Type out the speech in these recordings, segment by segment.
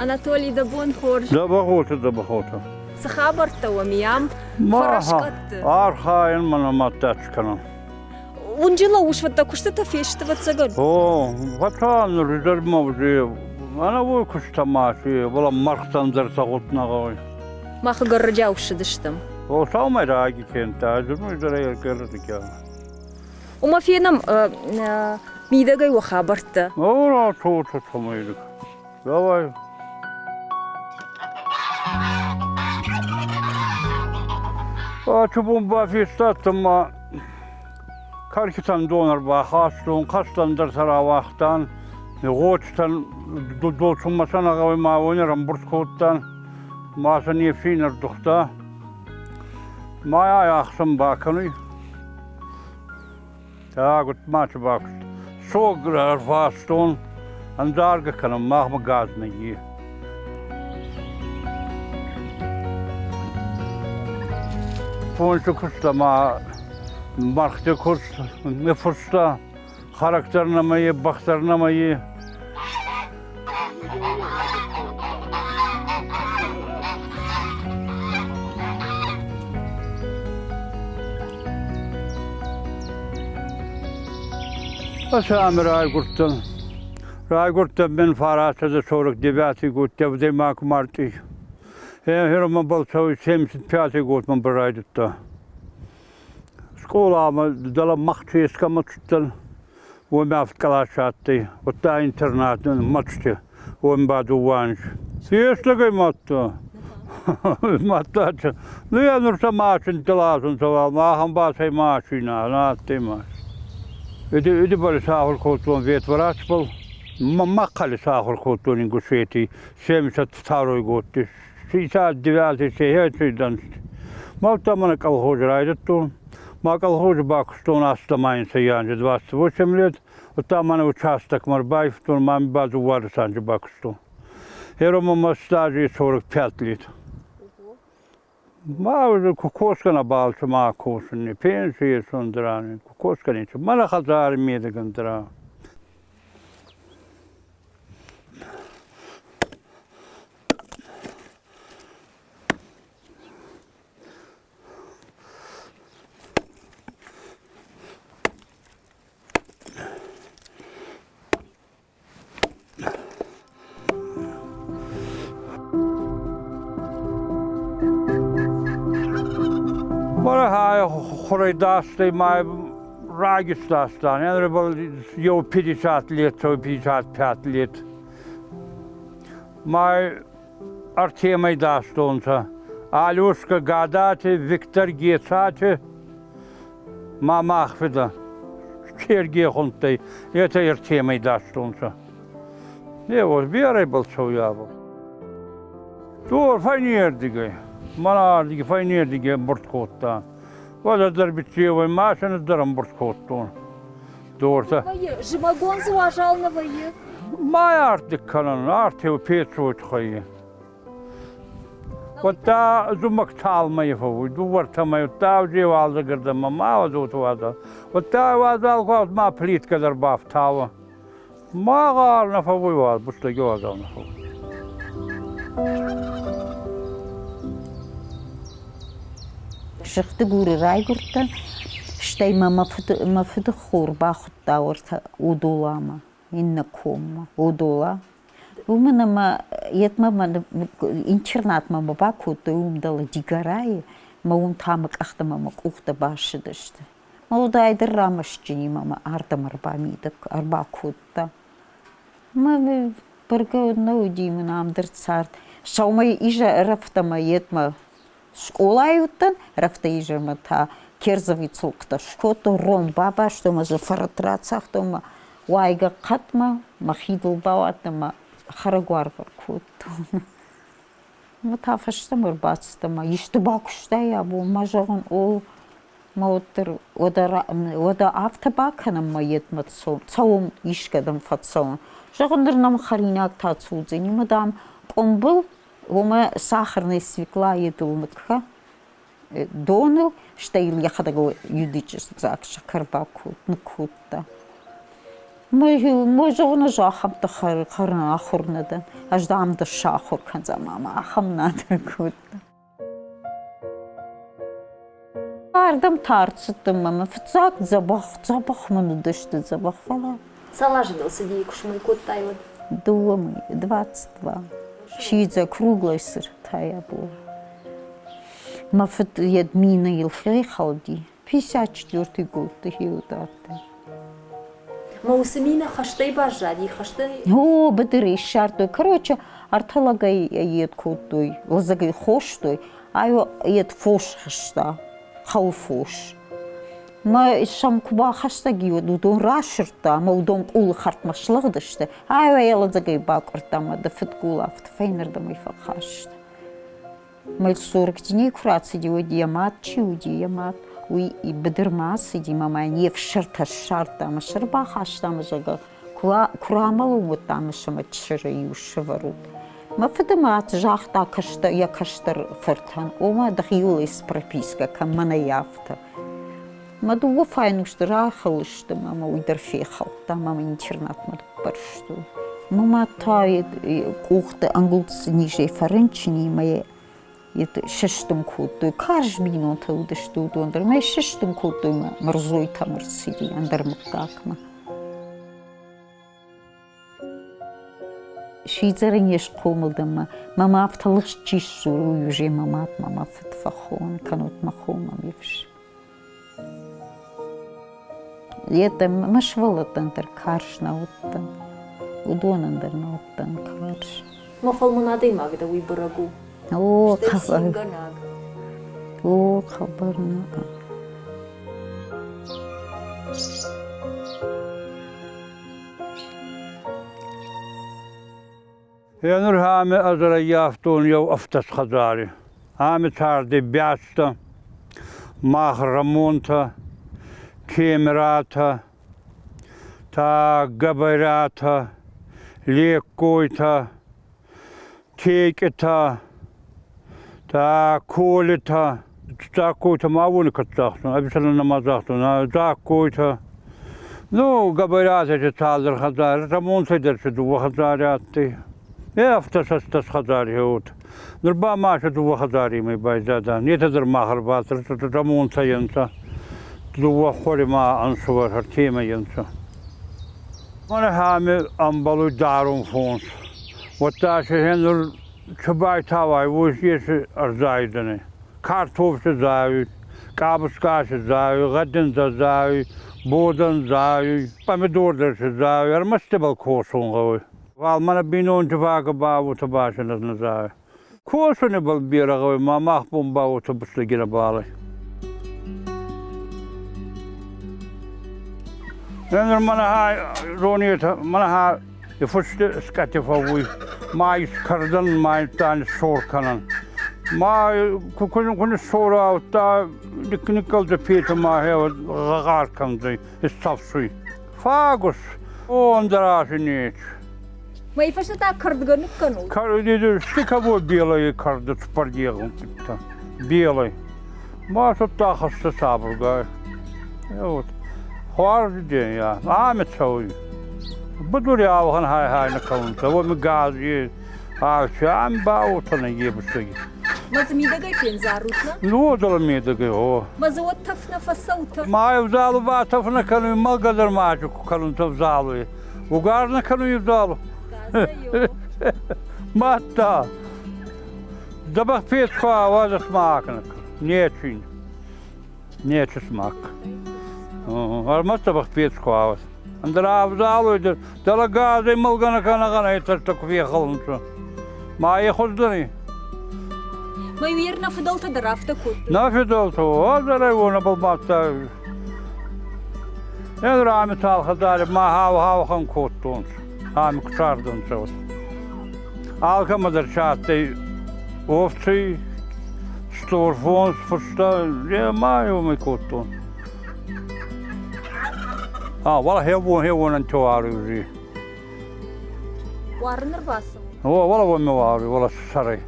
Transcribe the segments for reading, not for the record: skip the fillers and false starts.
Анатолий, дӕ бон хорз. Дӕбӕхоты, дӕбӕхоты. Цы хабӕрттӕ уӕм и ам? Фӕрӕскъӕтты. Архайын мӕнӕ мадтӕ кӕнын. Уынджы лӕууыс, фӕдтӕ куыстытӕ фесты, ӕвӕццӕгӕн? О, фӕта ныр изӕрмӕ уже ӕнӕуый куыстӕ ма фӕлӕ мӕргътӕн дӕр цӕгъуыт нӕ гъӕуй. Мах ӕгӕр ссыдыстӕм. О, сӕумӕ раги кентӕ, ӕз изӕрӕй ӕргӕрдикӕ. Уымӕ фенӕм мидӕгӕй уӕ хабӕрттӕ. О, ратота цӕмӕйдыг. Давай. Ачы бон бафестадтӕн ма кӕркытӕн дон ӕрбахастон, хъӕстӕн дӕр сӕ рауагътан, гъочтӕн доцунмӕ сӕ нӕ гъӕуй ма уони ӕрӕмбурд кодтан, ма сӕ не фсийнӕ ӕрдухта. Ма ӕхсӕн бакӕнуй. Тагъд бакуыст. Сог ӕрфастон, ӕндӕргӕ кӕнӕм, махмӕ газ нӕййы. Фонсы куыст ӕмӕ мӕргъты куыст, ныффыста, характер нӕма и, бӕх дӕр нӕма и. Ӕз райгуырдтӕн. Райгуырдтӕн мин фарастӕдӕ 49 год, девдемаг мартъи. Херомӕ бӕлцӕуй 75 год мӕн райдыдта. Скъоламӕ дӕлӕ Махческӕмӕ цудтӕн, уоми авд къласи адтӕй, удта интернат мӕчти, уоми ба дууӕ анзи. Фестӕгӕй мадта. Мадта ну я нур сӕ машинтӕ ласунцӕ, махӕн ба сӕ машинӕ нӕ адтӕй машинӕ. Идибӕл сахур кодтон ветврачбӕл, мӕхъӕли сахур кодтон Ингушетий 72 годти. 69 сехе Малтта мӕнӕ колхоз райдыдтон. Ма колхозы бакуыстон астӕмайын сӕйанджы 28 лет, удта мӕнӕ участокмӕ ӕрбаивтон, ма ми ба дыууадӕсанджы бакуыстон. Херома мӕ стажи 45 лет. Ма уже куы на балцы ма кусын, пенсийы сон дра, куы ничего. Мӕнӕ хӕдзары медӕгӕн дра. Хурӕй дастӕй ма раги сдастан. Я был еу 50 лет, 55 лет. Ма ӕртемӕй дастонцӕ. Алешка Гадати, Виктор Гецати, ма мах фидӕ Сергей хундтӕй, етӕ ӕртемӕй дастонцӕ. Е уос берӕ бал цӕуйабал. Дор фӕйнердигӕй, мӕнӕ ардиги фӕйнердиги ӕмбурд кодта. Уӕд дӕр биццеуӕй машинӕ дӕр ӕмбурд кодтон. Дортӕ. Зымӕгон дзы уазал нӕ вӕййы? Ма ардыг кӕнын, артеу пецой тухӕй. Уӕдта зумӕг талмӕй фӕууй, дууӕртӕмӕ, уӕдта узе уалдзӕгӕрдӕмӕ ма уазот уазал. Уӕдта уазал хуарз ма плиткӕ дӕр бафтауа. Ма гъар нӕ фӕууй уаз, бустӕги уазал нӕ фӕууй. Сыгъдыгуры райгуырдтӕн, стӕй мӕ мӕ фыды, мӕ фыды хор бахуыдта уӕртӕ Одоламӕ, иннӕ коммӕ, Одола. Уымӕн ӕмӕ йедмӕ мӕ интернатмӕ мӕ бакодтой уым дӕлӕ Дигорайы, мӕ уым та мӕ къӕхтӕ мӕ мӕ къухтӕ басыдысты. Мӕ уӕлдайдӕр рамӕстджынимӕ мӕ ардӕм ӕрбамидӕг, ӕрбакодта. Мӕ бӕргӕ нӕ уыди мын ам дӕр цард. Сӕумӕ изӕрӕфтӕмӕ йедмӕ скъолайы уыдтӕн, ӕрӕфтӕ изӕрмӕ та керзови цохътӕ скодтон, ром бабастон ӕмӕ дзы фӕрӕт рацагътон ӕмӕ уайгӕ хъӕдмӕ мӕ хидыл бауадтӕн ӕмӕ хӕрӕгуаргъ ӕркодтон. Ӕмӕ та фӕстӕмӕ ӕрбацыдтӕн ӕмӕ исты бакуыстай абон? Ма зӕгъын, о, мӕ уӕддӕр уӕдӕ афтӕ бакӕнӕм мӕ йедмӕ цӕуӕм, искӕдӕм фӕцӕуӕм. Зӕгъын, ныр нӕм хӕринаг та цудзини ӕмӕ, дам, къуымбыл Уымӕ сахарный свекла йедыл ныккӕ доныл, стӕй йыл йӕхӕдӕг юдичы дзаг сӕкӕр бакод, ныккодта. Мӕ зӕгъын, ӕз ахӕмтӕ хӕрын ахуыр нӕ дӕн. Ӕз дам дӕр сахуыр кӕндзӕн, мама, ахӕм нӕ кодта. Ардӕм та ӕрцыдтӕн мӕ фыццаг дзӕбӕх, дзӕбӕх мын уыдысты, дзӕбӕх, фӕлӕ. Цал азы дыл цыди, куы смой кодтай, уӕд? Дыууӕ мӕйы, 22. Сидзӕ круглой сыртӕй абон. Мӕ фыд йӕ минӕйыл фехӕлди. 54 год хиудадта. Мӕ уыцы минӕ хӕстӕй баззади, хӕстӕй? О, быдыры ссардтой. Короче, ӕртӕ лӕгӕй йед кодтой, лӕдзӕгӕй хостой, ай йед фос хызта, хъӕуы фос. Мӕ сӕм куы бахӕстӕг и, уӕд уыдон расырдта, ӕмӕ уыдон къулы хӕрдмӕ слыгъдысты. Ай йӕ лӕдзӕгӕй бакъуырдта ӕмӕ дӕ фыдгул афтӕ фӕйнӕрдӕм ӕй фӕхаста. Мӕлсоргдинӕй куы рацыди, уӕд йӕ мад чи уыди, йӕ мад, уый быдырмӕ ацыди мӕ ма йын йе фсӕртӕ ссардта ӕмӕ сӕ ӕрбахаста ӕмӕ, зӕгъгӕ, куы рамӕлон, уӕд дам ӕмӕ чыры иу сӕвӕрут. Мӕ фыды мад загъта кӕстӕр, йӕ кӕстӕр фыртӕн, ома дӕхиуыл ис пропискӕ, кӕм мӕнӕй афтӕ. Мӕ дыууӕ файнусты рахыл сты ӕмӕ уый дӕр фехӕлдта ӕмӕ мӕ интернатмӕ ныппӕрстой. Мӕ мад та къухты ӕнгуылдзты низӕй фӕрынчын и мӕ йӕ сыстын кодтой. Карз бинонтӕ уыдысты уыдон дӕр. Мӕ сыстын кодтой мӕ Мырзойтӕм ӕрцыди ӕндӕр мыггагмӕ. Сидзӕрӕн не схъомыл дӕн мӕ мӕ афтӕ лыгъст чи сдзуры, уый уже мӕ мад мӕ мӕ фыд фӕхон, кӕнут мӕ хо мӕ ме фсымӕр. Йеддӕмӕ мӕ сывӕллӕттӕн дӕр карз нӕ уыдтӕн, уыдонӕн дӕр нӕ уыдтӕн карз. Мӕ фӕлмӕн адӕймаг дӕ уый бӕрӕг у. О, Стӕй хъӕбӕр. цингӕнаг. О, хъӕбӕр нӕ. Енур ами ӕз ӕрӕййафтон еу ӕфтӕс хӕдзари. Ами царди Бястӕ, мах Рӕмонтӕ, Кемератӕ, та Гӕбӕратӕ, Леккойтӕ, Текъитӕ, та Колитӕ. Дзагкойтӕ ма уони кӕд загътон, ӕви сӕ нӕма загътон, Дзагкойтӕ. Ну, Гӕбӕратӕ цалдӕр хӕдзари, Рӕмонтӕй дӕр сӕ дууӕ хӕдзари адтӕй. Е афтӕ сӕстӕс хӕдзари уод. Нур ба ма сӕ дууӕ хӕдзаремӕй байзадан. Етӕ дӕр мах ӕрбацӕртӕ Рӕмонтӕй ӕнцӕ. Дууӕ хуӕри ма ӕнсувӕр ӕртемӕй ӕнцӕ. Мӕнӕ ами ӕмбӕлуй дарун фонс. Уӕдта сӕхе нур цы байтауай, уой ес ӕрзайдзӕнӕй. Картоф си зайуй, къабуска си зайуй, гъӕдиндзӕ зайуй, бодӕн зайуй, помидор дӕр си зайуй, ӕрмӕст ибӕл косун гъӕуй. Фал мӕнӕ бийнонти фагӕ ба уотӕ башинӕ нӕ зайуй. Косун ибӕл берӕ гъӕуй, ма мах бон ба уотӕ бустӕги нӕбал ӕй. Нур мӕнӕ ронетӕ, мӕнӕ фусти скъӕти фӕууй, ма искӕрдӕн, ма ниссор кӕнӕн. Ма ку ку ниссора, удта никкӕлдзӕ петӕ ма гъӕр кӕндзӕй, исцӕфсуй. Фагус, о, ӕндӕр нечи. Мӕй фӕстӕ та кӕрдгӕ ныккӕнут? Штыковой белый кӕрды цыппӕрдигъон белый. Ма судта хӕссы сабыргай. Вот. Хуарз день, я. Ами цӕуй. Будури алхан хай-хай нӕ кӕунцӕ. Уоми газ е, арчи ами ба уотӕ ебустӕги. Мӕ дзы мидӕгӕй фендзарут, нӕ? Ну, дӕлӕ мидӕгӕй, о. Мӕ дзы уӕд тӕф нӕ фӕцӕуы, тӕф? Ма ӕвзалу ба тӕф нӕ кӕнуй, мӕлгӕ дӕр ма ку кӕнунцӕ ӕвзалуй. Угар нӕ кӕнуй ӕвзалу. Мадта, дзӕбӕх пец ку ауадза смак Нечи. Нечи смак. Ӕрмӕст дзӕбӕх пец ку ауадз. Ӕндӕр ӕвзалуй дӕр дӕлӕ газӕй мӕлгӕ нӕ кӕнӕ цӕстӕ ку фехӕлунцӕ. Ма е хуздӕр Мӕ уер нӕ фыдӕлтӕ дӕр афтӕ кодтой. Нӕ фыдӕлтӕ, ӕдзӕрӕй уонӕбӕл мадта. Енр ами цал хӕдзари ма хау-хаухан кодтонцӕ, ами ку цардӕнцӕ. Алкӕмӕ дӕр сӕ адтӕй овци, стор фонс, фустӕ, е ма еумӕ кодтон. А, вала хеуон хеуонӕн теуаруй. Уарын ӕрбацӕуы? О, вала уоми уаруй, вала сӕрӕй.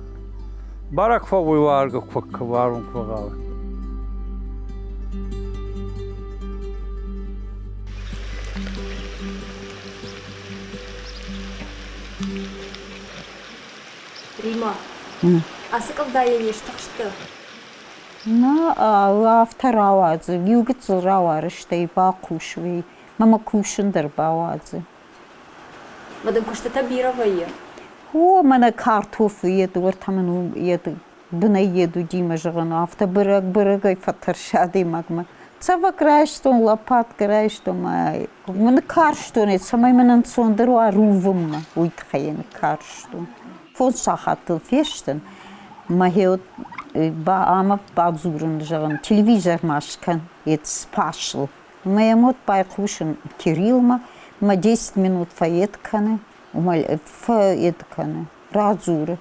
Бӕрӕг фӕууй уаргӕ куы уарун куы гъӕуй. Рима, ацы къӕвдайӕ не стыхстӕ? Нӕ, афтӕ рауадзы, иу гыццыл рауары, стӕй бахъус уый, мӕ мӕ кусын дӕр бауадзы. Мӕ дын куыстытӕ бирӕ вӕййы? О, мӕнӕ картофы йед, уӕртӕ мын уым йед, бынӕй йед уыди мӕ зӕгъын, афтӕ бырӕг-бырӕгӕй фӕтӕрсы адӕймагмӕ. Цӕвӕг райстон, лопатка райстон мӕ ныккарстон ӕй, цӕмӕй мын ӕнцондӕр уа рувынмӕ, уый тыххӕй йӕ ныккарстон. Фондз сахатыл фестын, мӕ ӕмӕ бадзурын, зӕгъын, телевизор ма скӕн, йед спасыл. Мӕ йӕм уӕд байхъусын Кириллмӕ, мӕ десять минут фӕед кӕны, фӕед кӕны, радзуры.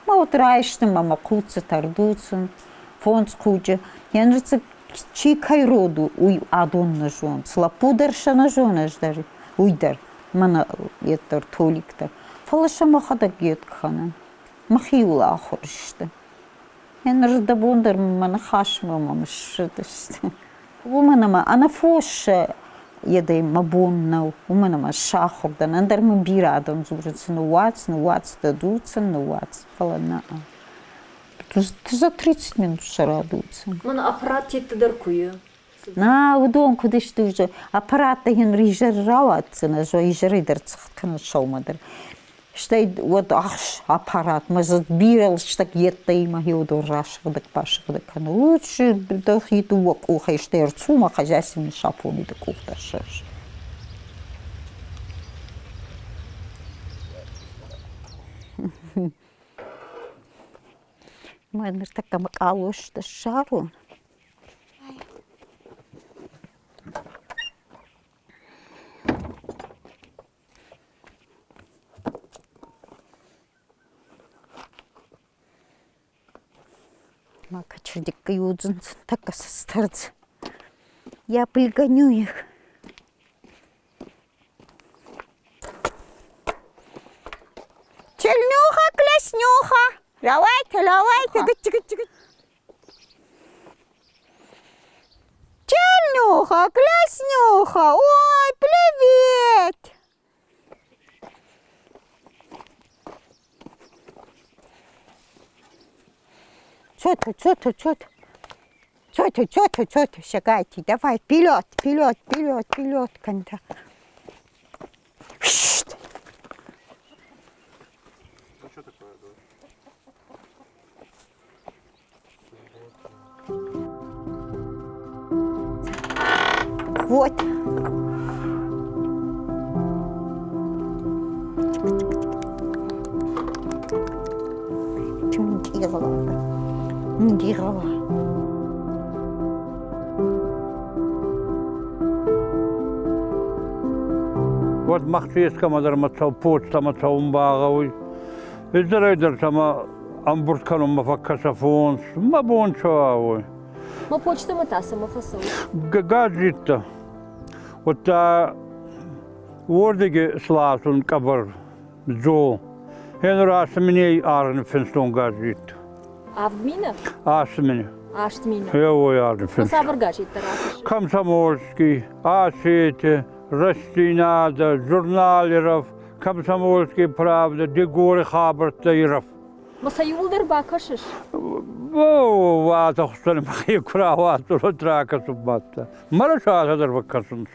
Мӕ уӕд райстын мӕ мӕ хъуццытӕ ӕрдуцын, фондз хъуджы. Йӕ ныр чи кӕй род у, уый адон нӕ зонынц. Лӕппу дӕр сӕ нӕ зоны, ӕз дӕр, уый дӕр, мӕнӕ йеддӕр Толик дӕр. Фӕлӕ сӕ мӕхӕдӕг йед кӕнын. Мӕхиуыл ахуыр сты. Ныр дӕ бон дӕр мӕ ныхасмӕ мӕм ссыдысты. Уымӕн ӕмӕ ӕнӕфос йедӕй мӕ бон нӕу, уымӕн ӕмӕ сахуыр дӕн, ӕндӕр мын бирӕ адӕм дзурынц, ныууадз, ныууадз дӕ дуцын, ныууадз, фӕлӕ нӕ. За 30 минут сӕ радуцын. Мӕн аппараттӕ дӕр куы и. На, уыдон куыд сты, аппараттӕ йын изӕр рауадздзӕн, ӕз изӕрӕй дӕр цыхт кӕнын сӕумӕ дӕр. Стӕй уӕд ахс аппарат, мӕ дзы бирӕ лыстӕг йедтӕимӕ уыдон расыгъдӕг басыгъдӕг кӕны. Лучше дӕхи дыууӕ къухӕй стӕй ӕрцу мӕ хозяйственный сапоны дӕ къухтӕ ссӕрс. Мӕ ныртӕккӕ мӕ къалостӕ ссарон. Макачырдиккой так состарц. Я пригоню их. Чельнюха, кляснюха! Давайте, давайте, Чельнюха, кляснюха, ой, привет! Что ты, что ты, что ты? Что ты, что ты, что ты, шагайте, давай, вперед, вперед, вперед, вперед, канда. Ну что такое, да? Вот. Делала. Уӕд мах ескӕмӕ дӕр ма цӕу, почтӕмӕ цӕун багъӕуй. Изӕрӕй дӕр сӕмӕ ӕмбурд кӕнунмӕ фӕккӕсӕ фонс. Мӕ бон цӕуа уой. Ма почтӕмӕ та цӕмӕ фӕцӕуй? Газеттӕ. Уӕдта уордиги сласун къӕбӕр дзол. Гьенур ацы миней аргъ финстон газет. Авд мины? Ацы мини. Аст мины. Еуой аргъ финстон. Цавӕр газеттӕ рафыссы? Комсомольский, Осетия, Рӕстдзинад, журналеров, Комсомольский правда, Дигоры хабӕрттӕ Ирӕф. Ма сӕ иууылдӕр бакӕсыс? Уатӕ хуссӕн мӕхи куы рауадзон, ракӕсын бадтӕ. Мӕ сатӕ дӕр фӕкӕсынц.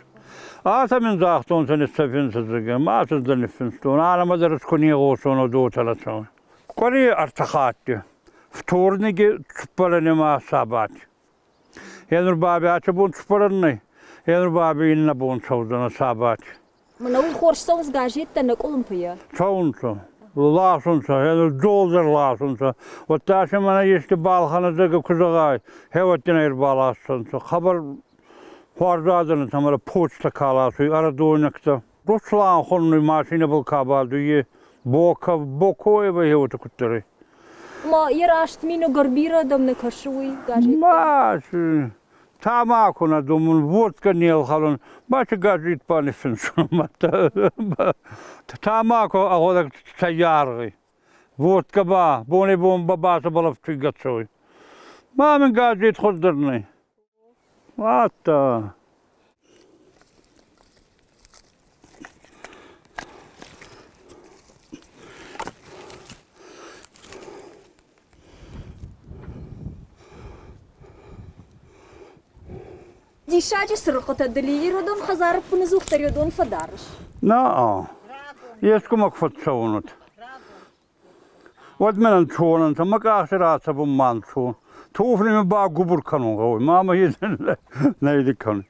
Атӕ мин загътонцӕ ниссӕфинсӕ ма сӕ ниффинстон, ӕнӕмӕ дӕр ку не гъосон дотӕ цӕун. Къуӕре ӕртӕ хатти. Вторники цуппӕрӕни ма сабат. Енур бабе ачы бон цуппӕрӕн нӕй. Енур бабе иннӕ бон цӕудзӕнӕ сабат. Мӕнӕ уый хорз цӕуынц газеттӕ нӕ къуылымпыйӕ. Цӕуынцӕ. Ласунцӕ, енур дзол дӕр ласунцӕ. Уӕдта сӕ мӕнӕ ести балхӕнӕ зӕгӕ ку зӕгъай, хеуӕттӕ ӕрбаласунцӕ. Хабар хуарз адӕнӕн ӕма почта ка ласуй, ӕрӕдойнӕгтӕ. Руслан хоннуй машинӕбӕл ка бадуй, е Бока, Бокоева еута куддӕр ӕй. Ма е раст мин гӕрбирӕ адӕм нӕ кӕсы уый газет? Ма, тамако нӕ думун, водка не ӕлхӕнун, ма си газет ба ниффинсун. Тамако агъодӕг цӕйаргъи. Водка ба, бони-бон ба басабӕл ӕфтуйгӕ цӕуй. Ма мин газет хуӕздӕр нӕй. Мадта. Диссаджы цырыхъхъытӕ дыл Иродон хӕдзары ппыныдзухдӕр йодон фӕдарыс? На, ескуы куы фӕцӕуынут. Уӕд мӕнӕн цонӕнтӕ мӕ къахы рацӕвын ма нцон. Туфли мын багуыбыр кӕнун гъӕуй, мамӕ нӕ кӕнуй.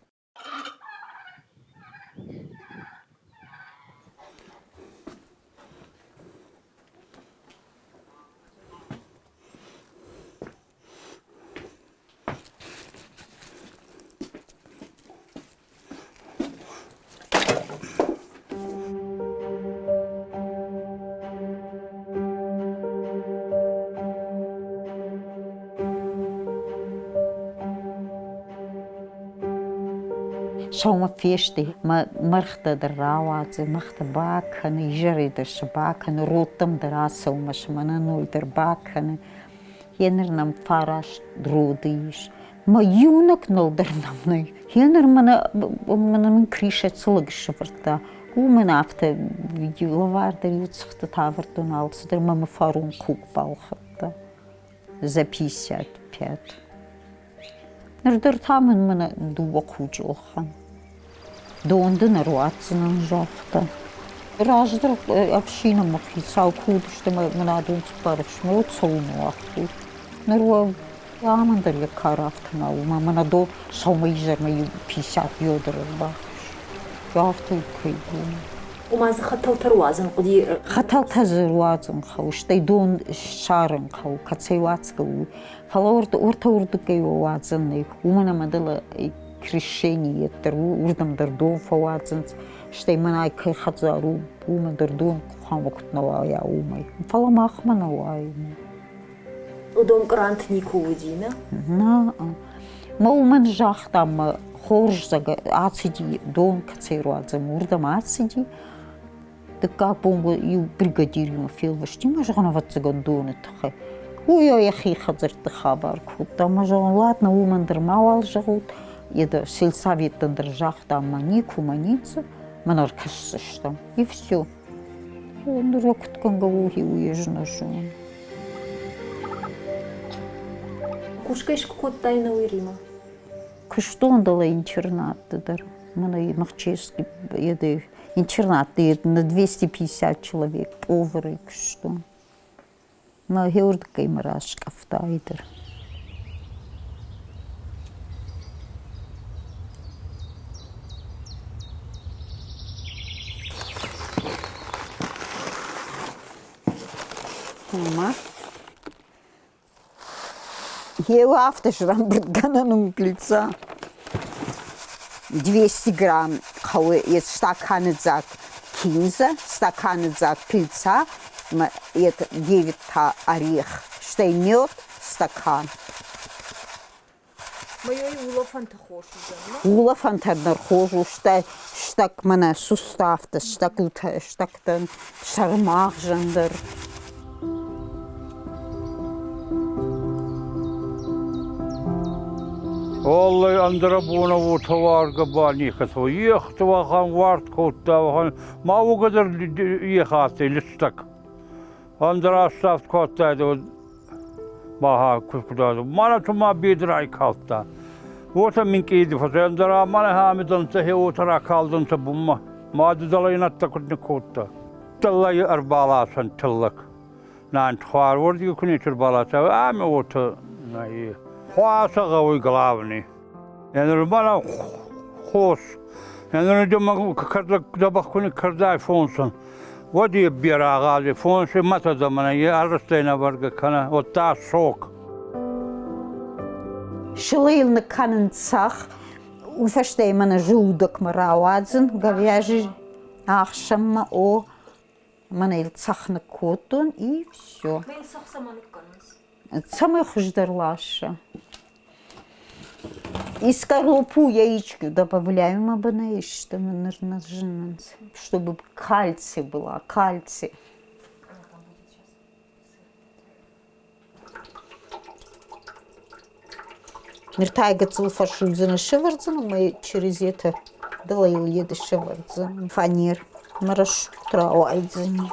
Сӕумӕ фесты, мӕ мӕргътӕ дӕр рауадзы, мӕргътӕ бакӕны, изӕрӕй дӕр сӕ бакӕны, родтӕм дӕр ацӕуы мӕ сӕ мӕнӕ дӕр бакӕны. Еныр нӕм фараст роды ис. Мӕ иунӕг ныл дӕр нӕм нӕй. Еныр мӕнӕ мӕнӕ мын Кришӕ цы лӕг сӕвӕрдта, уымӕн афтӕ лӕвар дӕр иу цыхтытӕ ӕвӕрдтон алцыдӕр мӕ мӕ фарон хъуг балхӕдта за 55. Ныр дӕр та мын мӕнӕ дыууӕ хъуджы ӕлхӕн. Дон дын ӕруадздзынӕн, загъта. Раздӕр ӕфсин ӕмӕ хицау куы уыдысты ӕмӕ мын адон цыппар ӕфсымӕры цӕуын уагътой. Ныр уӕ амӕн дӕр йӕ кар афтӕ нал у, ӕмӕ мӕнӕ дон сӕумӕизӕрмӕ иу пятьдесят ведры ӕрбахӕсс. Афтӕ кӕй у. Ома дзы хӕтӕлтӕ руадзын хъуыди? Хӕтӕлтӕ дзы руадзын хъӕуы, стӕй дон ссарын хъӕуы, кӕцӕй уадзгӕ у. Фӕлӕ уӕртӕ уырдыгӕй уадзӕн нӕй, уымӕн ӕмӕ дӕлӕ крещение дӕр уырдӕм дӕр дон фӕуадзынц, стӕй мӕнӕй кӕй хӕдзар у, уымӕ дӕр дон хъуамӕ куыд нӕ уайа, уымӕй. Фӕлӕ махмӕ нӕ уайы. Уыдон кърант никуы уыди, нӕ? Нӕ. Мӕ уымӕн загъта, мӕ хорз ацыди, дон кӕцӕй руадзӕм, уырдӕм ацыди. Дыккаг бон иу бригадиримӕ фелвӕсти мӕ зӕгъын, ӕвӕццӕгӕн, доны тыххӕй. Уый йӕхи хӕдзӕртты хабар кодта. Мӕ зӕгъын, ладно, уымӕн дӕр мауал зӕгъут. Йе сельсоветтӕн дӕр загъта, мӕ никуы, мӕ ницы, мӕн ӕркӕсдзыстӕм. И все. Ныр куыд кӕнгӕ у, уый ӕз нӕ зонын. Кусгӕ искуы кодтай нӕуый, Рима? Куыстон дӕлӕ интернатты дӕр. Мӕнӕ Махчески интернатты на 250 человек поварӕй куыстон. Мӕ хеуырдыгӕй мӕ раскъӕфта дӕр. Ма Еу афтӕ срӕмбырдгӕнӕн у пыльца. 200 грамм хъӕуы стаканы дзаг кинза, стаканы дзаг пыльца, девять та орех, стӕй мед, стакан. Мӕй улӕфӕнты хорз уыдзӕн, нӕ? Улӕфӕнтӕ дӕр хорз у, стӕй стӕг мӕнӕ суставтӕ, стӕгутӕ, стӕгтӕн сӕрмагъзӕн дӕр. Оллай ӕндӕрӕбонӕ уотӕ уаргӕ ба нихӕцӕ. Ехтӕ уӕхӕн уарт кодта, уӕхӕн ма уогӕ дӕр ех адтӕй листӕг. Ӕндӕр ӕсӕфт ку адтайдӕ, уӕд Баха куд мӕнӕ цума бедрай калдта. Уотӕ минкъийди фӕцӕй, ӕндӕра мӕнӕ ами дӕнцӕ хе уотӕ ракалдӕнцӕ бунмӕ. Мади дӕлӕ нӕдтӕ куд никкодта. Тӕллӕй ӕрбаласӕн тиллӕг. Нантхуар уордиги ку нечи ӕрбаласа, ами уотӕ нӕй. Хуасӕ гъӕуй главный. Енур мӕнӕ хос. Енур кӕрдӕг дзӕбӕх ку никкӕрдай фонсӕн, уӕд е берӕгъази фонси мӕтӕдӕмӕ е ӕррӕстӕй нӕ кӕнӕ, уӕдта сок. Сылыйыл ныккӕнын цӕхх, уый фӕстӕ мӕнӕ желудокмӕ рауадзын, говяжий ахсӕнмӕ, о, мӕнӕ йыл цӕхх ныккодтон и все. Мӕ йыл цӕхх цӕмӕ ныккӕнынц? Цӕмӕй хуыздӕр ласа. И скорлупу яички добавляем обычно, нужно чтобы кальций была, кальций. Ныр та гыццыл фӕсудзыны сӕвӕрдзӕн ӕмӕ через это дӕлӕ йыл сӕвӕрдзӕн фанер ӕмӕ рӕсугъд рауайдзӕни.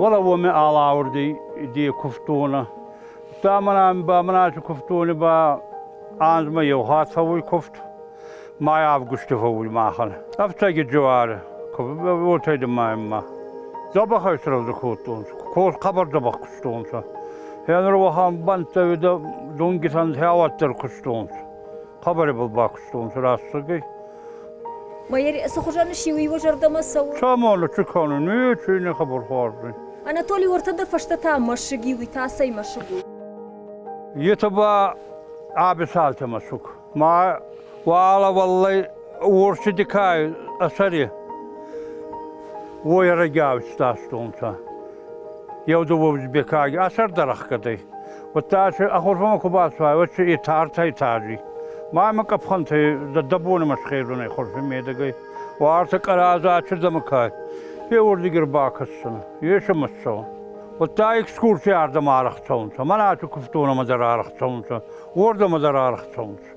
Уӕлӕ уоми алаурди ди кувтонӕ. Та мӕнӕ ба мӕнӕ кувтони ба анзмӕ еу хатт фӕууй кувт. Май августи фӕууй махӕн. Ӕфцӕги дзуар, уотӕ ма. Дзӕбӕхӕй срӕвдзӕ кодтонцӕ, хъӕбӕр дзӕбӕх кустонцӕ. Гъенур уӕхӕн бӕнттӕ уидӕ дунгитӕн хеуӕддӕр кустонцӕ. Хъӕбӕр ибӕл бакустонцӕ рӕстӕгӕй. Майер, цы хуызӕн сси уый уӕ зӕрдӕмӕ цӕуы? Цӕмӕн, цы кӕнын, ничи не хабар хуарз. Анатолий, уӕртӕ дӕ фӕстӕ та мӕсыг и, уый та цӕй мӕсыг у? Етӕ ба Абисалты мӕсыг. Ма уӕлӕ уӕллӕй уорсити кай ӕсӕри уой ӕрӕгиау стастонцӕ. Еу дууӕ узбекаги ӕсӕр дӕр ӕхгӕдӕй. Уӕдта си ӕхурфӕмӕ ку бацуай, уӕд си итартӕй тази. Ма имӕ къӕпхӕнтӕй дӕ бонмӕ схезунӕй хурфи медӕгӕй. Уартӕ къӕразӕ ачирдӕмӕ кай. Еуӕрдиги ӕрбакӕсдзӕнӕ. Ес ӕма цӕун. Уӕдта экскурси ардӕмӕ арӕх цӕунцӕ. Мӕнӕ аци кувддонӕмӕ дӕр арӕх цӕунцӕ, уордӕмӕ дӕр арӕх цӕунцӕ.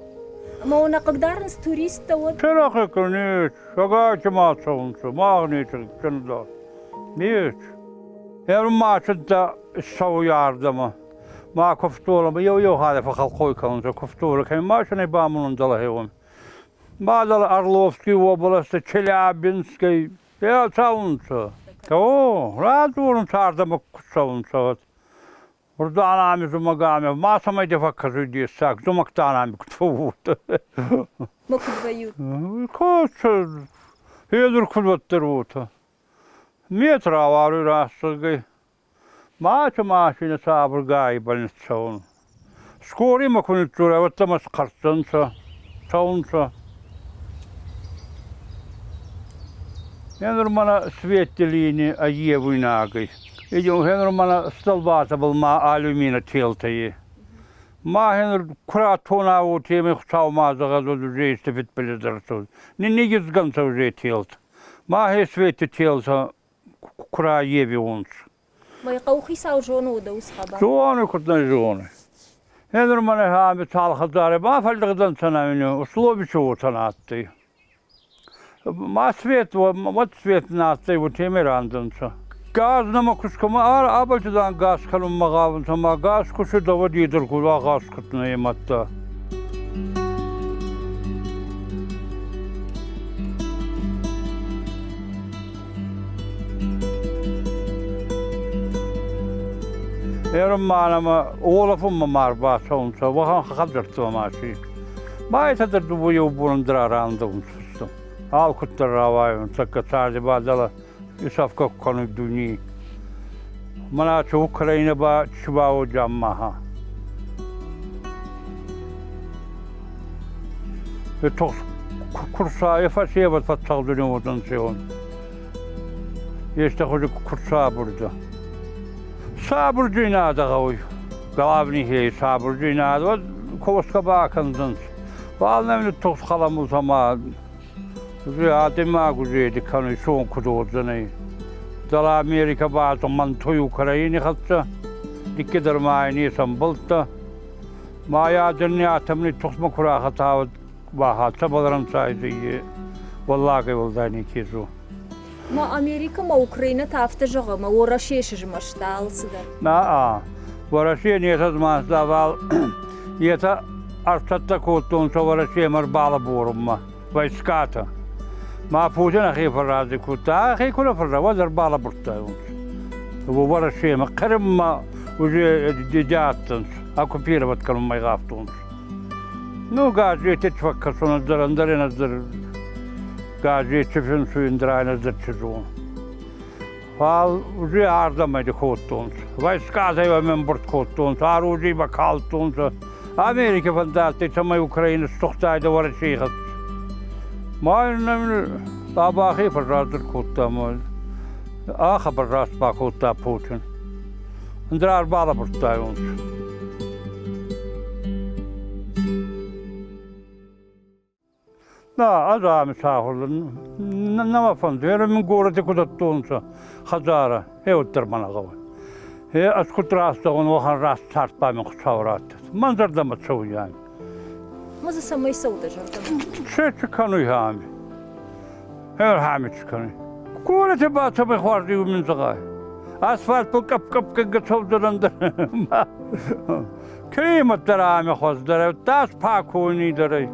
Ӕма уӕ нӕ хъыгдарынц туристтӕ уӕд? Черахъ нет, ӕгайтма ма цӕунцӕ, мах нечи кӕндӕр. Нет. Ӕрмӕстдӕр ссӕуй ардӕмӕ. Ма кувддонӕмӕ еу-еу хатт фӕххӕлхъой кӕнунцӕ кувддонӕ, кӕми машинӕй бамонун дӕлӕ Мадӕл Орловский области, Челябинской, е цӕунцӕ. О, радзорунцӕ ардӕмӕ ку цӕунцӕ. Урданами зумӕгами ма цӕмӕй дӕ фӕккӕсуй дессаг, зумӕгтанами куд фӕууод. Ма куд вӕййут? Косӕ, хедур куд уӕддӕр уотӕ. Мет рауаруй рӕстӕгӕй. Мачи машинӕ сабыргай ниццӕун. Скоримӕ ку ниццурай, уӕдта мӕ схъӕртдзӕнцӕ, цӕунцӕ. Гъенур мӕнӕ светти лини ӕййевуйнаг ӕй. Гъенур мӕнӕ столбатӕбӕл ма алюмини телтӕ е. Ма гъенур ку ратона уотемӕй Хуцау ма зӕгъӕд, уӕд уже исти фидбилиз ӕрцӕуй. Ниннигизгӕнцӕ уже телтӕ. Ма хе светти телтӕ ку раййевиуонцӕ. Мӕ хъӕухицау зоны уӕдӕ уыцы хабар? Зоны, куыд нӕ зоны. Гъенур мӕнӕ ами цал хӕдзари бафӕлдӕхдӕнцӕ условичи уотӕ адтӕй. Ма свет, уӕд свет нӕ адтӕй, уотемӕй рандӕнцӕ. Газ нӕмӕ куст кӕмӕ абӕлти дан газ кӕнунмӕ гъавунцӕ, ма газ кусидӕ, уӕд едӕр ку агъаз куднӕ мадта. Ерманӕмӕ уолӕфунмӕ ма ӕрбацӕунцӕ, уӕхӕн хӕдзӕрттӕмӕ ма си. Байтӕ дӕр дууӕ еу бонӕн дӕр арандӕунцӕ. Алкуддӕр рауайун, тӕккӕ царди ба дӕлӕ исӕфгӕ кӕнуй дуйней. Мӕнӕ аци Украинӕ ба чи бауодзӕн маха. Курсайы фӕсевӕд фӕцӕгъдуни уодзӕнцӕ Естӕ хузи куд сабурдӕ. Сабурдзийнадӕ гъӕуй. Главный хей сабурдзийнадӕ, уӕд косгӕ бакӕндзӕнцӕ. Фал нӕм ниттухст халамултӕ ма адӕймаг узеди кӕнуй сон куд уодзӕнӕй. Дӕлӕ Америкӕ бацумӕнтуй Украини хӕццӕ, диккидӕр ма ин исӕмбалдта. Ма ядерный атомный тухтмӕ ку рахӕтавӕд баха цӕбӕл ӕрӕнцайдзӕй уӕллагӕй уӕлдай неке зо. Ма Америкӕ ма Украинӕ та афтӕ зӕгъы, ӕмӕ Уӕрӕсе сызмӕста алцыдӕр. На-а, Уӕрӕсе не сызмӕста, фал етӕ ӕрцӕттӕ кодтонцӕ Уӕрӕсемӕ ӕрбалӕборунмӕ войскатӕ. Ма Путин ӕхе фӕррази кодта, ӕхе ку нӕ фӕрра, уӕд ӕрбалӕбурдтайуонцӕ. Уӕрӕсемӕ Хъырыммӕ уже адтӕнцӕ, оккупировать кӕнунмӕ гъавтонцӕ. Ну, газети фӕккӕсун ӕндӕр ӕндӕр ӕндӕр газети финсуй ӕндӕр ӕндӕр чи зон. Фал уже ардӕмӕ кодтонцӕ. Войскатӕй ӕмбурд кодтонцӕ, оружие бакалдтонцӕ. Америки фӕндадтӕй, цӕмӕй Украина стухтайдӕ Уӕрӕсей хӕццӕ. Ма ин Абахи фӕрраздӕр кодта ӕма ӕ хабар раст бакодта Путин. Ӕндӕр ӕрбалӕбурдтайуонцӕ. На, ӕз ами сахур нӕ фӕнды. Е мин горӕти ку дӕттонцӕ хӕдзарӕ, е уӕддӕр мӕ нӕ гъӕуй. Е ӕз куд раст зӕгъун, уӕхӕн раст цард ба мин Хуцау раттӕд. Мӕн зӕрдӕмӕ цӕуй ами. Ма дзы цӕмӕй цӕуы дӕ зӕрдӕмӕ? Се кӕнуй ами. Ами чи кӕнуй. Горӕти ба цӕмӕй хуарз мин зӕгъай. Асфальтбыл къӕпп-къӕпгӕнгӕ цӕудзӕнӕн дӕр. Климат дӕр ами хуӕздӕр ӕй, дас пакойни дӕр ӕй.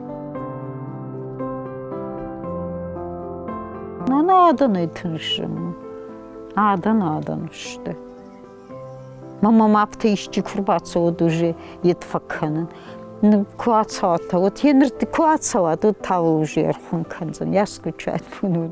Нана адӕнӕй тынг Адӕн адӕн сты. Мӕ мӕм афтӕ исчи куы рбацӕуӕд уже йед фӕкӕнын. Куы ацӕуат, уӕд йе ныр куы ацӕуат, уӕд та уже ӕрхуын кӕндзӕн. Я скучать буду.